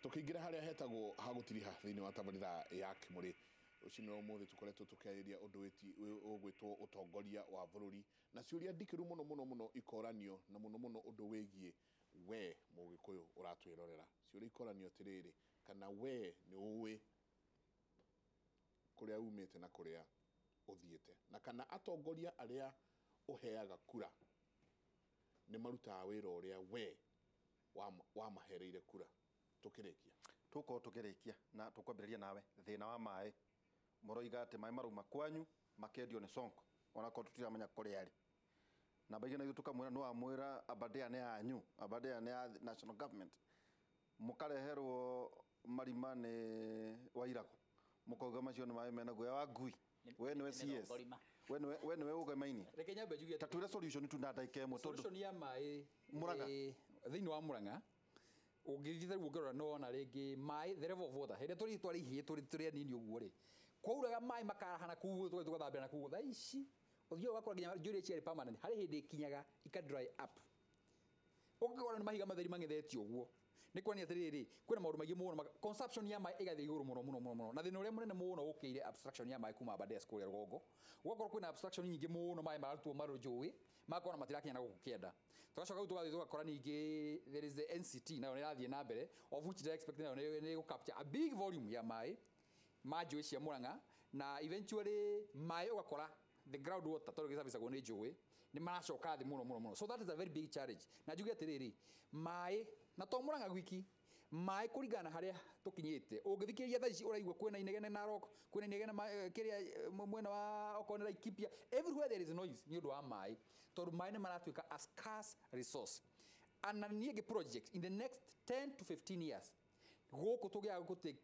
Tũkĩingĩra harĩa hetagwo ha gũtiriha thĩinĩ wa tabarĩra ya Kĩmũrĩ rũcinĩ rwa ũmũthĩ, tũkoretwo tũkĩarĩria ũndũ ũgwĩtwo ũtongoria wa bũrũri na ciũria ndikĩru mũno mũno mũno ikoranio na mũno mũno ũndũ wĩgiĩ we Mũgĩkũyũ ũratwĩrorera. Ciũria ikoranio atĩrĩrĩ, kana we nĩ ũĩ kũrĩa umĩte na kũrĩa ũthiĩte, na kana atongoria arĩa ũheaga kura nĩ marutaga wĩra ũrĩa we wamahereire kura? Tũkĩrĩkia. Tũkorwo tũkĩrĩkia na tũkwambĩrĩria nawe thĩna wa maĩ. Mũroiga atĩ maĩ marauma kwanyu makendio nĩ Sonko, onakorwo tũtiramenya kũrĩa arĩ. Namba igĩrĩ na ithuĩ tũkamwĩra nĩ wamwĩra Aberdare nĩ yanyu, Aberdare nĩ ya national government. Mũkareherwo marima nĩ Wairago, mũkauga macio nĩ maĩ mena guoya wa ngui. We nĩwe nĩ CS. Thongorima. We nĩwe ũgemaini. Reke nyambe njuge. Ta twĩre solution tu na ndagĩka 1 tondũ solution ya maĩ Murang'a. Thĩinĩ wa Murang'a, ũngĩthiĩ tarĩu ũngĩrora nĩ wona rĩngĩ maĩ, the level of water, hĩndĩ ĩrĩa tũrĩ ihĩĩ, tũrĩ anini ũguo rĩ, kwauraga maĩ makaraha na kũu, tũgathiĩ tũgathambĩra na kũu. Thaa ici ũthiaga ũgakora nginya njũĩ iria ciarĩ permanent harĩ hĩndĩ ikinyaga ika dry up, ũgakora nĩ mahiga matheri mang'ethetio ũguo. Nĩ kuonania atĩrĩrĩ, kwĩna maũndũ maingĩ mũno, consumption ya maĩ ĩgathiĩ igũrũ mũno mũno mũno mũno, na thĩna ũrĩa mũnene mũno ũkĩire abstraction ya maĩ kuma Aberdares kũrĩa rũgongo. Gũgakorwo kwĩna abstraction nyingĩ mũno, maĩ mararutwo marũnjũĩ magakorwo na matirakinya na gũkũ kĩanda. Tũgacoka rĩu tũgathiĩ tũgakora ningĩ there is the NCT, nayo nĩ ĩrathiĩ na mbere, of which they expect nayo nĩ ĩgũ capture a big volume ya maĩ ma njũĩ cia Murang'a, na eventually maĩ ũgakora the ground water, tondũ gĩcabicagwo nĩ njũĩ, nĩ maracoka thĩ mũno mũno mũno. So that is a very big challenge. Na njuge atĩrĩrĩ, maĩ na to Murang'a gwiki, maĩ kũringana na harĩa tũkinyĩte, ũngĩthikĩrĩria thaa ici ũraigua kwĩna inegene Narok, kwĩna inegene kĩrĩa mwena wa okorwo nĩ Laikipia, everywhere there is noise nĩ ũndũ wa maĩ, tondũ maĩ nĩ maratuĩka a scarce resource. And niĩ ngĩ project in the next 10 to 15 years gũkũ tũgĩaga gũ take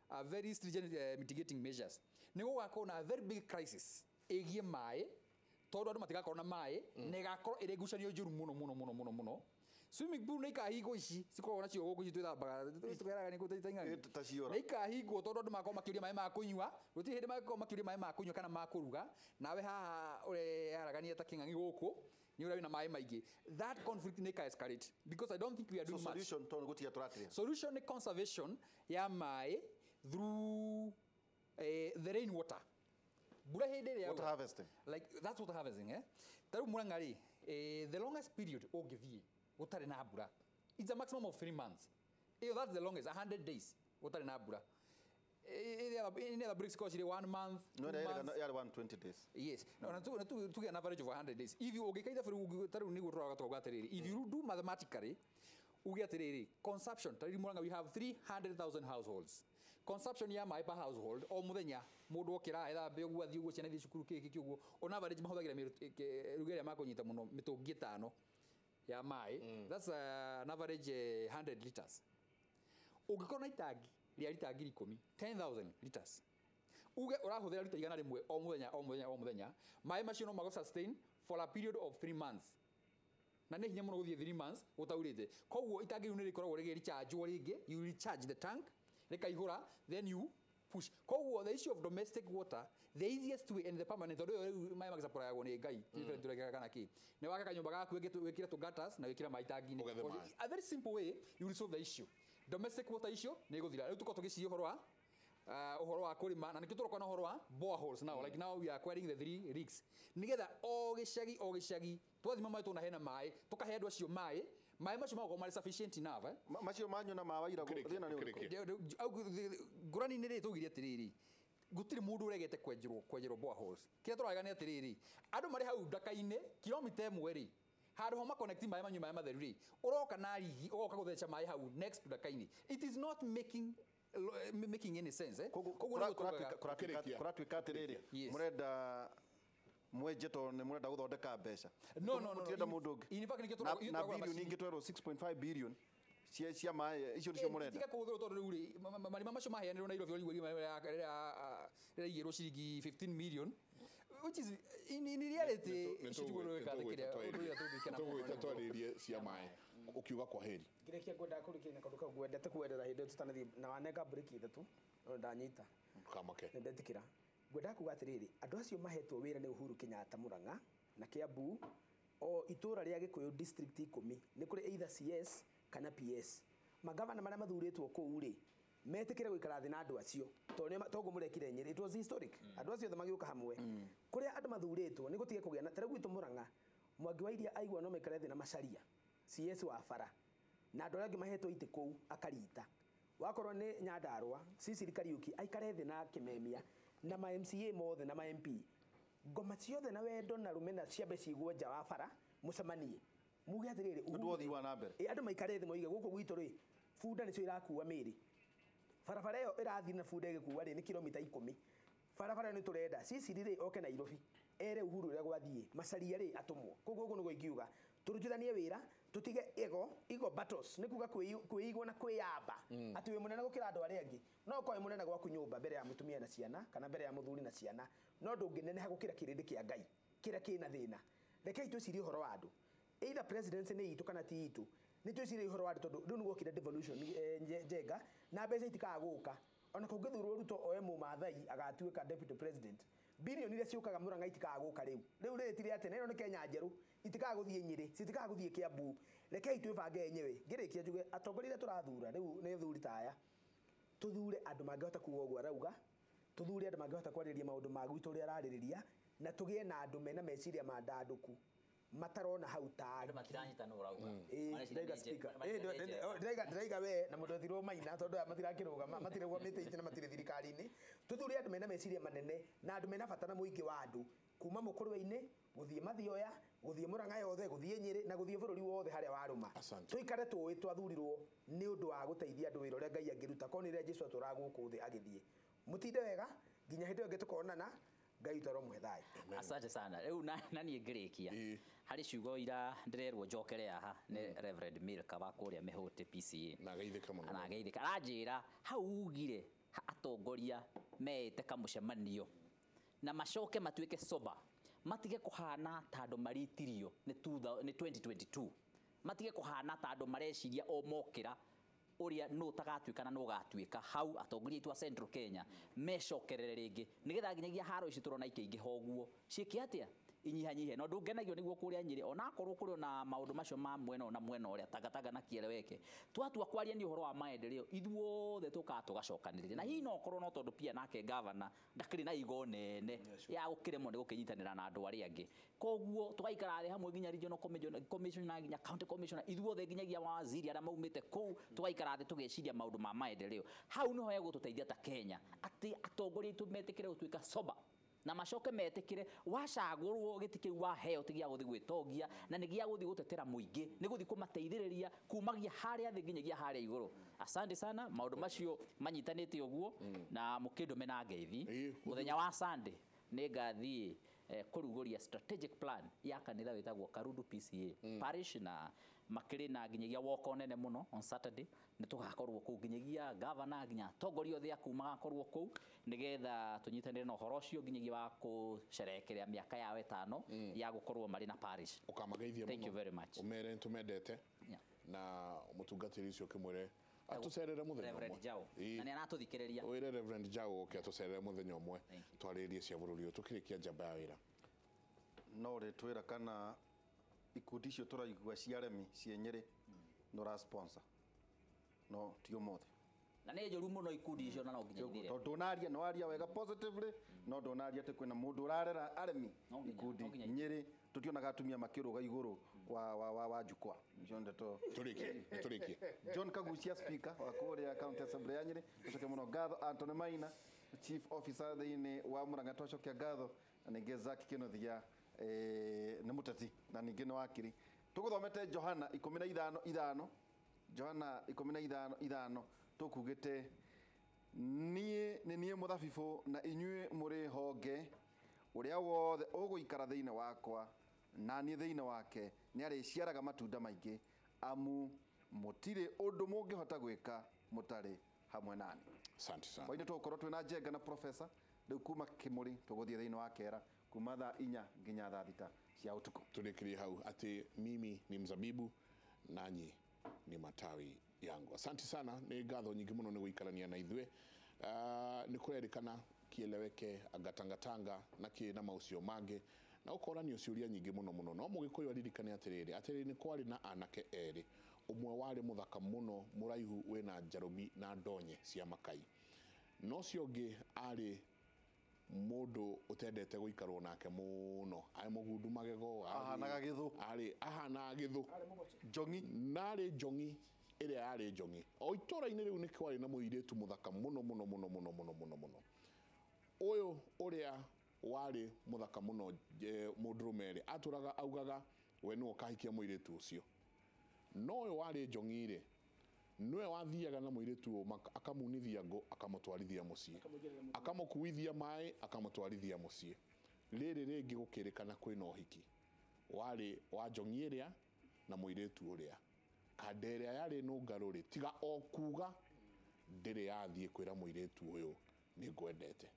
a very stringent mitigating measures, nĩ gũgakorwo na a very big crisis ĩgiĩ maĩ, tondũ andũ matigakorwo na maĩ, na ĩgakorwo ĩrĩ ngucanio njũru mũno mũno mũno mũno mũno. Swimming pool nĩ ikahingwo, ici cikoragwo nacio gũkũ, ici twĩthambaga tũkeraga nĩ kũ ta Eh, ta ciora. Nĩ ikahingwo tondũ andũ magakorwo makĩũria maĩ ma kũnyua. Gũtirĩ hĩndĩ magakorwo makĩũria maĩ ma kũnyua kana ma kũruga, nawe haha ũreharagania ta kĩng'ang'i gũkũ nĩ ũrĩa wĩna maĩ maingĩ. That conflict nĩ ĩka escalate because I don't think we are so doing much. Solution, tondũ gũtiga tũratĩra. Solution nĩ conservation ya maĩ through the rain water, mbura hĩndĩ ĩrĩa Water yaura. Harvesting. Like that's water harvesting, eh. Ta rĩu Murang'a rĩ, the longest period ũngĩthiĩ gũtarĩ na mbura, it's a maximum of 3 months. Ĩyo, that's the longest, 100 days gũtarĩ na mbura. Any other breaks cikoragwo cirĩ one month, no 2 ĩrĩa months. yarĩ 120 days. Yes, no, na tuge an average of 100 days. If you ũngĩka ithabu rĩu, ta rĩu nĩguo tũroraga tũkauga atĩrĩrĩ, if you do mathematically uge atĩrĩrĩ, consumption ta rĩu Murang'a we have 300,000 households, consumption ya maĩ per household o mũthenya, mũndũ okĩra ethambe ũguo, athiĩ ũguo, ciana ithiĩ cukuru, kĩĩ kĩĩ ũguo, on average mahũthagĩra ruge ĩrĩa makũnyita mũno mĩtũngi 5 ya maĩ. That's an average 100 liters. Ũngĩkorwo na itangi rĩa rita 10,000, 10,000 liters, uge ũrahũthĩra rita 100 o mũthenya o mũthenya o mũthenya, maĩ macio no magũ sustain for a period of 3 months, na nĩ hinya mũno gũthiĩ 3 months gũtaurĩte. Koguo itangi rĩu nĩ rĩkoragwo rĩgĩrechargewo rĩngĩ. You recharge the tank rĩkaihũra, then you push. Koguo the issue of domestic water, the easiest way and the permanent, tondũ ĩyo rĩu maĩ magĩsupplyagwo nĩ Ngai, different tũrekeka kana kĩ, nĩ waka kanyũmba gaku wĩkĩre tũ gutters na wĩkĩre maĩ itangi-inĩ. Ũgethe maĩ. A very simple way you will solve the issue. Domestic water issue nĩ ĩgũthira. Rĩu tũkorwo tũgĩciria ũhoro wa kũrĩma, na nĩkĩo tũroka na ũhoro wa boreholes now. Like now we are acquiring the three rigs nĩgetha o gĩcagi o gĩcagi twathima maĩ tuona hena maĩ, tũkahe andũ acio maĩ. Maĩ macio magakorwo marĩ sufficient enough, eh? Macio manyu na ma Wairagũ Ũkĩrĩkia, thĩna nĩ ũrĩkũ? Ũkĩrĩkia. Ngũrani-inĩ rĩ, tũgire atĩrĩrĩ, gũtirĩ mũndũ ũregete kwenjerwo boreholes. Kĩrĩa tũrarega nĩ atĩrĩrĩ, andũ marĩ hau ndaka-inĩ kilomita 1 rĩ, handũ ho maconnect maĩ manyue maĩ matheru rĩ, ũroka na rigi ũgoka gũtheca maĩ hau next to ndaka-inĩ. It is not making any sense, eh? Koguo Koguo nĩguo tugaga- Ũkĩrĩkia. Kũratuĩka atĩrĩrĩ, Yes. mũrenda mwenje tondũ nĩ mũrenda gũthondeka mbeca. No. Mũtirenda mũndũ ũngĩ. In fact, nĩkĩo Na ithuĩ na tũragũra bilioni macini. ingĩ twerwo 6.5 billion cia maĩ icio nĩcio mũrenda. Tiga kũhũthĩrwo, tondũ rĩu rĩ, marima macio maheanĩrwo Nairobi, ũrigwo rĩrĩa rĩraigĩrwo ciringi 15 million, which is in reality icio tiguo ũndũ ũrĩa ũndũ ũrĩa tũngĩkena mũno. Tũgwĩta twarĩrie cia maĩ ũkiuga kwa heri. Ngĩrĩkia ngwendaga kũrĩkĩria na kaũndũ kau ngwendete kuerera hĩndĩ ĩyo tũtanathiĩ na wanenga break ithatũ no ndanyita. Ndũkamake. Nĩ ndetĩkĩra. Ngwendaga kuga atĩrĩrĩ, andũ acio mahetwo wĩra nĩ Uhuru Kenyatta Murang'a na Kiambu, o itũra rĩa Gĩkũyũ district 10 nĩ kũrĩ either CS kana PS. Magavana marĩa mathurĩtwo kũu rĩ, metĩkĩre gũikara thĩ na andũ acio, tondũ toguo mũrekire Nyĩrĩ, it was historic, andũ acio othe magĩũka hamwe. Kũrĩa andũ mathurĩtwo nĩ gũtige kũgĩa na ta rĩu gwitũ Mũrang'a, Mwangi wa Iria aigua no maikare thĩ na Macharia CS wa bara na andũ arĩa angĩ mahetwo itĩ kũu akarita. Wakorwo nĩ Nyandarua, Cecily Kariuki aikare thĩ na Kimemia na ma MCA mothe na ma MP, ngoma ciothe na wendo na rũmena ciambe cigwo nja wa bara, mũcemanie muge atĩrĩrĩ, Ũndũ ũthii wa na mbere. Ĩ, andũ maikare thĩ moige gũkũ gwitũ rĩ, bunda nĩcio irakua mĩrĩ, barabara ĩyo ĩrathiĩ na bunda ĩgĩkua rĩ, nĩ kilomita 10, barabara ĩyo nĩ tũrenda Cecily rĩ oke Nairobi ere Uhuru ũrĩa gwathiĩ, Macharia rĩ atũmwo. Koguo ũguo nĩguo ingiuga tũrutithanie wĩra, tũtige ego battles, nĩ kuga kwĩigwo na kwĩyamba atĩ wĩ mũnene gũkĩra andũ arĩa angĩ. No ũkorwo wĩ mũnene gwaku nyũmba mbere ya mũtumia na ciana kana mbere ya mũthuri na ciana, no ndũngĩneneha gũkĩra kĩrĩndĩ kĩa Ngai kĩrĩa kĩna thĩna. Rekei twĩcirie ũhoro wa andũ, either presidency nĩ itũ kana ti itũ, nĩ twĩcirie ũhoro wa andũ, tondũ rĩu nĩ gwokire devolution, njenga na mbeca itikaga gũka. Ona kũngĩthurwo Ruto oe Mũmathai agatuĩka deputy president, bilioni iria ciũkaga Mũrang'a itikaga gũka rĩu. Rĩu rĩrĩ ti rĩa tene, ĩno nĩ Kenya njerũ, itikaga gũthiĩ Nyĩrĩ, citikaga gũthiĩ Kiambu. Rekei twĩbange enyewe. Ngĩrĩkia njuge atongoria arĩa tũrathura rĩu nĩ athuri ta aya, tũthure andũ mangĩhota kuga ũguo arauga, tũthure andũ mangĩhota kwarĩrĩria maũndũ ma gwitũ ũrĩa ararĩrĩria, na tũgĩe na andũ mena meciria mandandũku matarona hau Andũ matiranyita nũ ũrauga. Ĩĩ, Mareciria ndĩraiga nĩ speaker. mareciria Ĩĩ, nĩ njega. ndĩraiga we na mũndũ wethirwo Maina, tondũ aya matirakĩrũgama, matirũgamĩte itĩ na matirĩ thirikari-inĩ. Tũthure andũ mena meciria manene na andũ mena bata na mũingĩ wa andũ, kuma Mũkũrwe-inĩ gũthiĩ Mathioya, gũthiĩ Mũrang'a yothe, gũthiĩ Nyĩrĩ na gũthiĩ bũrũri wothe harĩa warũma. Asante. Tũikare tũĩ twathurirwo nĩ ũndũ wa gũteithia andũ wĩra ũrĩa Ngai angĩruta, korwo nĩ rĩrĩa Jesũ atũraga gũkũ thĩ agĩthiĩ. Mũtinde wega nginya hĩndĩ ĩyo ĩngĩ tũkonana. Ngai witũ aromũhe thayũ. Asante sana. Rĩu na niĩ ngĩrĩkia Ĩĩ. harĩ ciugo ira ndĩrerwo njokere haha nĩ Reverend Milka wa kũrĩa Mĩhũtĩ PCA. Na ageithĩka mũno. Na ageithĩka. Aranjĩra hau ugire atongoria meĩte kamũcemanio na macoke matuĩke sober, matige kũhana ta andũ maritirio nĩ 2022, matige kũhana ta andũ mareciria o mokĩra ũrĩa nũ ũtagatuĩka na nũ ũgatuĩka. Hau atongoria aitũ a Central Kenya mecokerere rĩngĩ nĩgetha nginyagia haro ici tũrona ikĩingĩha ũguo ciĩke atĩa, inyihanyihe. No ndũngenagio nĩguo kũrĩa Nyĩrĩ, onakorwo kũrĩ ona maũndũ macio ma mwena ũyũ na mwena ũrĩa tangatanga na kieleweke, twatua kwaria nĩ ũhoro wa maendeleo ithuothe tũkaga tũgacokanĩrĩria. Na hihi no ũkorwo no tondũ pia nake gavana ndakĩrĩ na igo nene ya gũkĩremwo nĩ gũkĩnyitanĩra na andũ arĩa angĩ, koguo tũgaikara thĩ hamwe nginya regional commissioner nginya county commissioner, ithuothe nginyagia mawaziri arĩa maumĩte kũu, tũgaikara thĩ tũgeciria maũndũ ma maendeleo. Hau nĩho hegũtũteithia ta Kenya, atĩ atongoria aitũ metĩkĩre gũtuĩka sober na macoke metĩkĩre wacagũrwo gĩtĩ kĩu waheo ti gĩa gũthiĩ gwĩtongia na nĩ gĩa gũthiĩ gũtetera mũingĩ, nĩ gũthiĩ kũmateithĩrĩria kumagia harĩa thĩ nginyagia harĩa igũrũ. Asante sana, maũndũ macio manyitanĩte ũguo na mũkĩndũme na ngeithi. Ĩĩ. Mũthenya wa Sunday nĩ ngathiĩ kũrugũria strategic plan ya kanitha wĩtagwo Karundu PCA parish, na makĩrĩ na nginyagia woko nene mũno on Saturday. Nĩ tũgakorwo kũu nginyagia governor nginya atongoria othe a kũu magakorwo kũu nĩgetha tũnyitanĩre na ũhoro ũcio nginyagia wa kũcerekerea mĩaka yao ĩtano ya gũkorwo marĩ na parish. Ũkamageithia Thank you mũno. very much. Ũmere nĩtũmendete. Yeah. Na mũtungatĩri ũcio ũkĩmwĩre atũcerere mũthenya Reverend ũmwe. Jao. Ĩĩ. Na nĩ aratũthikĩrĩria. Wĩre Reverend Jao oke atũcerere mũthenya ũmwe, Thank you. twarĩrĩrie cia bũrũri ũyũ tũkĩrĩkia njamba ya wĩra. No ũrĩtwĩra kana ikundi icio tũraigua cia aremi ciĩ Nyĩrĩ nĩ ũra sponsor, no ti ũmũthĩ. Na nĩ njũru mũno ikundi icio na no nginya ithire. Tondũ ndũnaria, no waria wega positively, no ndũnaria atĩ kwĩna mũndũ ũrarera aremi No nginya, ikundi no nginya Nyĩrĩ, tũtionaga atumia makĩrũga igũrũ wa jukwaa. Icio ndeto. Tũrĩkie, tũrĩkie. John Kagucia speaker wa kũrĩa county assembly ya Nyĩrĩ, tũcoke mũno ngatho Anthony Maina chief officer thĩinĩ wa Murang'a, twacokia ngatho na ningĩ Zack Kinuthia, nĩ mũteti na ningĩ nĩ wakiri. Tũgũthomete Johana 15:5, Johana 15:5, tũkugĩte niĩ nĩ niĩ mũthabibũ na inyuĩ mũrĩ honge, ũrĩa wothe ũgũikara thĩinĩ wakwa na niĩ thĩinĩ wake nĩ arĩciaraga matunda maingĩ, amu mũtirĩ ũndũ mũngĩhota gwĩka mũtarĩ hamwe nani. Asante sana. Hwainĩ tũgũkorwo twĩna Njenga na professor rĩu kuma Kĩmũrĩ tũgũthiĩ thĩinĩ wa Kera kuma thaa 4 nginya thaa 6 cia ũtukũ. Tũrĩkĩrie hau atĩ mimi ni mzabibu nanyi ni matawi yangu. Asante sana, nĩ ngatho nyingĩ mũno nĩ gũikarania na ithuĩ. Nĩ kũrerĩkana kieleweke angatangatanga na kĩ na maũcio mangĩ na ũkoranio ciũria nyingĩ mũno mũno, no mũgĩkũyũ aririkane atĩrĩrĩ, atĩrĩrĩ nĩ kwarĩ na anake erĩ, Ũmwe warĩ mũthaka mũno, mũraihu, wĩna njarũmi na ndonye cia makai. No ũcio ũngĩ arĩ mũndũ ũtendete gũikarwo nake mũno, arĩ mũgundu magego, Ahanaga gĩthũ. Arĩ ahanaga gĩthũ. Njong'i. Narĩ njong'i ĩrĩa yarĩ njong'i. O itũra-inĩ rĩu nĩ kwarĩ na mũirĩtu mũthaka mũno mũno mũno mũno mũno mũno mũno. Ũyũ ũrĩa warĩ mũthaka mũno, mũndũrũme rĩ, atũraga augaga we nĩwe ũkahikia mũirĩtu ũcio. No ũyũ warĩ njong'i rĩ, nĩwe wathiaga na mũirĩtu ũyũ, akamunithia ngũ, akamũtwarithia mũciĩ, akamũkuithia maĩ, akamũtwarithia mũciĩ. Rĩrĩ rĩngĩ gũkĩrĩkana kwĩna ũhiki warĩ wa njong'i ĩrĩa na mũirĩtu ũrĩa. Kanda ĩrĩa yarĩ nũngarũ rĩ, tiga o kuga ndĩrĩ yathiĩ kwĩra mũirĩtu ũyũ nĩ ngwendete.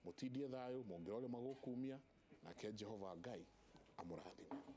Mũtindie thayũ, mũngĩrore magũkumia, nake Jehova Ngai amũrathime.